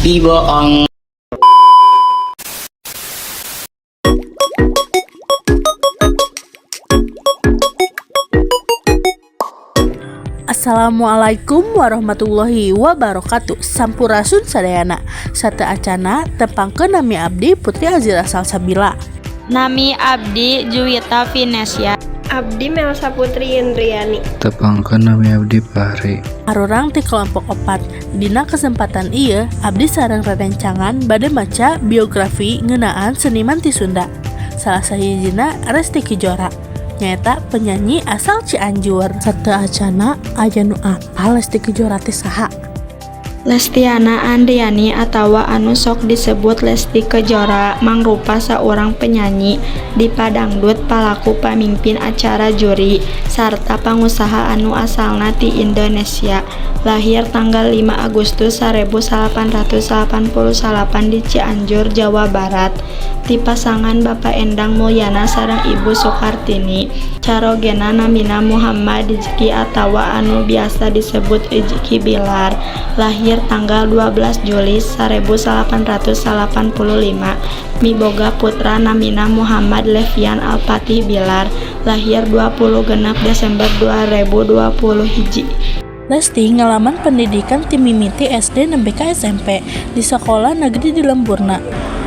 Tapi bohong. Assalamualaikum warahmatullahi wabarakatuh. Sampurasun sadayana. Sateuacanna tepangkeun, nami abdi Putri Azira Salsabila. Nami abdi Juwita Vinesia. Abdi Melsa Putri Indriani. Tepangkeun, nami abdi Fahri. Arurang ti kelompok 4. Dina kesempatan ieu abdi sareng rerencangan bade maca biografi ngeunaan seniman ti Sunda. Salah sahijina Lesti Kejora, nyaeta penyanyi asal Cianjur. Sateuacanna, aya nu apal Lesti Kejora teh saha? Lestiana Andryani atawa anu sok disebut Lesti Kejora mangrupa saurang penyanyi diva dangdut, palaku pamimpin acara, juri, sarta pangusaha anu asalna ti Indonesia. Lahir tanggal 5 Agustus 1989 di Cianjur, Jawa Barat ti pasangan Bapa Endang Mulyana sareng Ibu Sukartini. Carogena namina Muhammad Rizky atawa anu biasa disebut Rizky Billar. Lahir tanggal 12 Juli 1985, miboga putra namina Muhammad Levian Alfatih Billar, lahir 26 Desember 2021. Lesti ngalaman pendidikan ti mimiti SD nepi ka SMP di sekolah negeri di lemburna.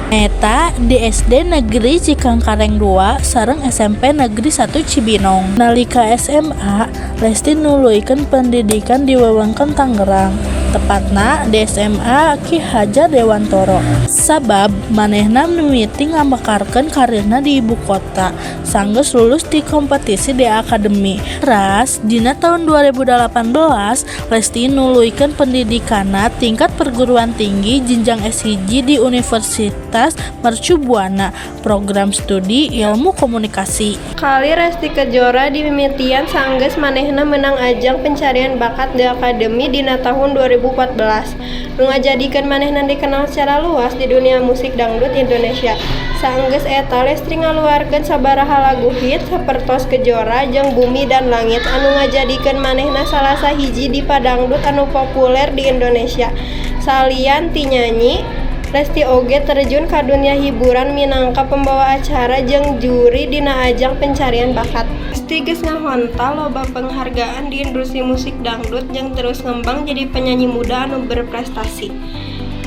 Nyaeta di SD Negeri Cikangkareng 2 sareng SMP Negeri 1 Cibinong. Nalika SMA, Lesti nuluykeun pendidikan di wewengkon Tangerang, tepatna di SMA Ki Hajar Dewantoro. Sabab manehna mimiti ngamekarkeun karirna di ibu kota sanggeus lulus ti kompetisi D'Academy. Teras dina taun 2018 Lesti nuluykeun pendidikanna tingkat perguruan tinggi jenjang S1 di Universitas Mercu Buana, program studi Ilmu Komunikasi. Karir Lesti Kejora dimimitian sanggeus manehna menang ajang pencarian bakat D'Academy dina tahun 2014, nu ngajadikeun manehna dikenal secara luas di dunia musik dangdut Indonesia. Sanggeus eta, Lesti ngaluarkeun sabaraha lagu hit sapertos Kejora jeung Bumi dan Langit anu ngajadikeun manehna salah sahiji diva dangdut anu populer di Indonesia. Salian ti nyanyi, Lesti oge terjun ka dunia hiburan minangka pembawa acara jeung juri dina ajang pencarian bakat. Lesti geus ngahontal loba panghargaan di industri musik dangdut jeung terus ngembang jadi penyanyi muda anu berprestasi.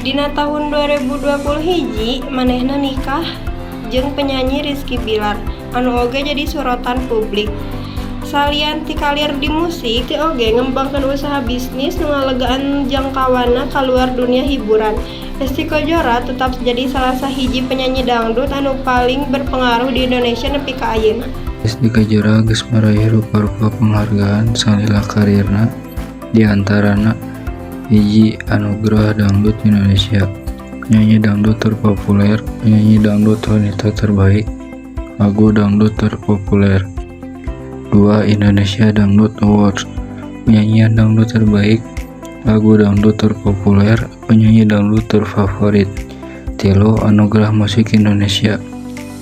Dina tahun 2020 hiji manehna nikah jeung penyanyi Rizky Billar anu oge jadi sorotan publik. Salian ti karir di musik, Lesti oge ngembangkeun usaha bisnis nu ngalegaan jangkauanna kaluar dunia hiburan. Lesti Kejora tetap jadi salah sahiji penyanyi dangdut anu paling berpengaruh di Indonesia nepi ka ayeuna. Lesti Kejora geus maraih rupa-rupa panghargaan salila karirna, di antarana: 1. Anugerah Dangdut Indonesia Penyanyi Dangdut Terpopuler, Penyanyi Dangdut Wanita Terbaik, Lagu Dangdut Terpopuler. 2. Indonesia Dangdut Awards Penyanyian Dangdut Terbaik, Lagu Dangdut Terpopuler, Penyanyi Dangdut Terfavorit. 3. Anugerah Musik Indonesia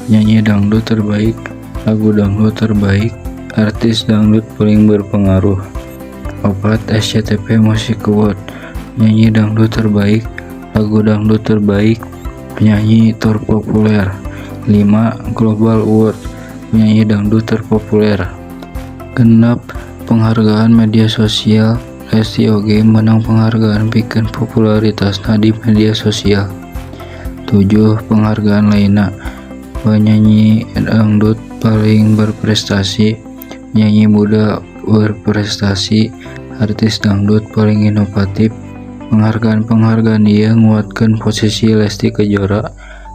Penyanyi Dangdut Terbaik, Lagu Dangdut Terbaik, Artis Dangdut Paling Berpengaruh. 4. SCTV Music Award Penyanyi Dangdut Terbaik, Lagu Dangdut Terbaik, Penyanyi Terpopuler. 5. Global Award Penyanyi Dangdut Terpopuler. 6. Penghargaan media sosial. Lesti oge menang penghargaan pikeun popularitasna di media sosial. 7. Penghargaan lainna: Penyanyi dangdut paling berprestasi, penyanyi muda berprestasi, artis dangdut paling inovatif. Penghargaan-penghargaan ieu nguatkeun posisi Lesti Kejora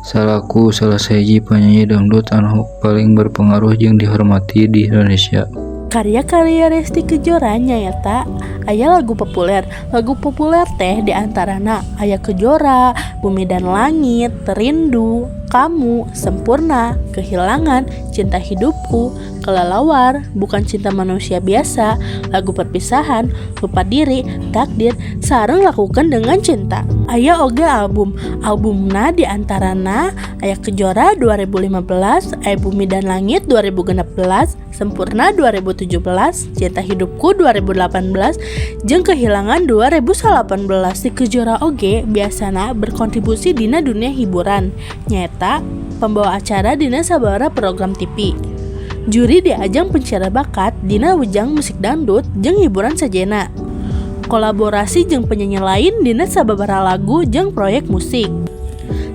salaku salah sahiji penyanyi dangdut anu paling berpengaruh jeung dihormati di Indonesia. Karya-karya Lesti Kejora nyaeta aya lagu populer. Lagu populer teh diantarana aya Kejora, Bumi dan Langit, Rindu. Kamu, Sempurna, Kehilangan, Cinta Hidupku, Kelelawar, Bukan Cinta Manusia Biasa, Lagu Perpisahan, Lupa Diri, Takdir, sareng Lakukan Dengan Cinta. Aya oge album. Albumna diantarana aya Kejora 2015, aya Bumi dan Langit 2016, Sempurna 2017, Cinta Hidupku 2018, jeung Kehilangan 2018. Lesti Kejora oge biasana berkontribusi dina dunia hiburan, nyaeta pembawa acara dina sababaraha program TV. Juri di ajang pencarian bakat dina wejang musik dangdut jeung hiburan sejenna. Kolaborasi jeung penyanyi lain dina sababaraha lagu jeung proyek musik.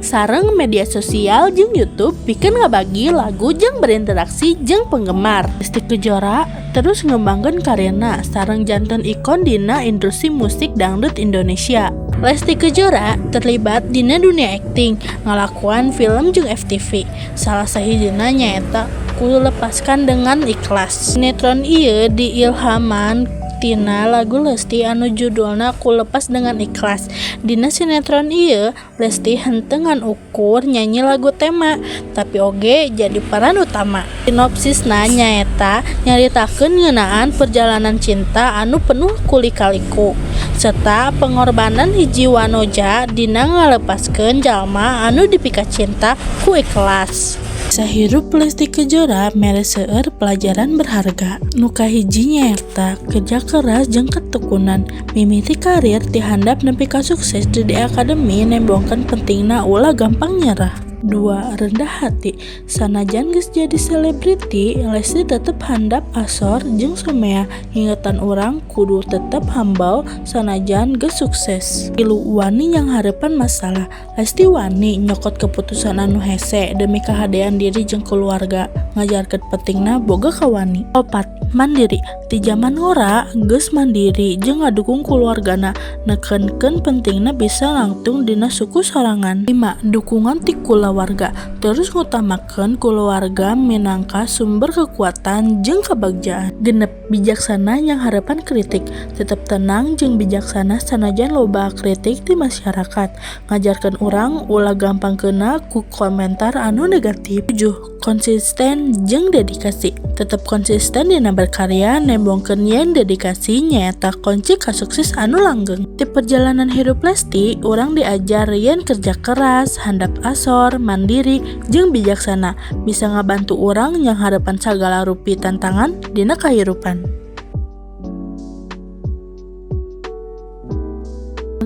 Sareng media sosial jeung YouTube pikeun ngabagi lagu jeung berinteraksi jeung penggemar. Lesti Kejora terus ngembangkeun karirna sareng janten ikon dina industri musik dangdut Indonesia. Lesti Kejora terlibat dina dunia akting, ngalakuan film jeung FTV. Salah sahijina nyaeta Ku Lepaskan Dengan Ikhlas. Sinetron ieu diilhaman tina lagu Lesti anu judulna Ku Lepas Dengan Ikhlas. Dina sinetron ieu Lesti henteu ngan ukur nyanyi lagu tema, tapi oge jadi peran utama. Sinopsisna nyaeta nyaritakeun ngeunaan perjalanan cinta anu penuh ku lika-liku serta pengorbanan hiji wanoja dina ngalepaskeun jalma anu dipikacinta ku ikhlas. Kisah hirup Lesti Kejora mere seueur pelajaran berharga. Nu kahiji nyaeta kerja keras jeung ketekunan. Mimiti karir ti handap nepi ka sukses di The Academy nembongkeun pentingna ulah gampang nyerah. 2. Rendah hati. Sanajan geus jadi selebriti, Lesti tetep handap asor jeung someah, ngingetan urang kudu tetep humble sanajan geus sukses. 3. Wani nyanghareupan masalah. Lesti wani nyokot keputusan anu hese demi kahadean diri jeung keluarga, ngajarkeun pentingna boga kawani. 4. Mandiri. Ti jaman ngora geus mandiri jeung ngadukung kulawargana, nekenkeun pentingna bisa nangtung dina suku sorangan. 5. Dukungan ti kulawarga. Terus ngutamakeun kulawarga minangka sumber kekuatan jeung kabagjaan. 6. Bijaksana nyanghareupan kritik. Tetep tenang jeung bijaksana sanajan loba kritik ti masyarakat, ngajarkeun urang ulah gampang keuna ku komentar anu negatif. 7. Konsisten jeung dedikasi. Tetep konsisten dina berkarya nembongkeun yen dedikasi nyaeta kunci ka sukses anu langgeng. Ti perjalanan hirup Lesti, urang diajar yen kerja keras, handap asor, mandiri, jeung bijaksana bisa ngabantu urang nyanghareupan sagala rupi tantangan dina kahirupan.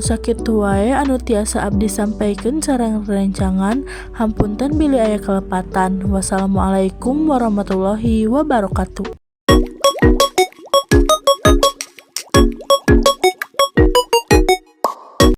Sakitu wae anu tiasa abdi sampaikan sareng rerencangan, hapunten bilih aya kalepatan. Wassalamualaikum warahmatullahi wabarakatuh.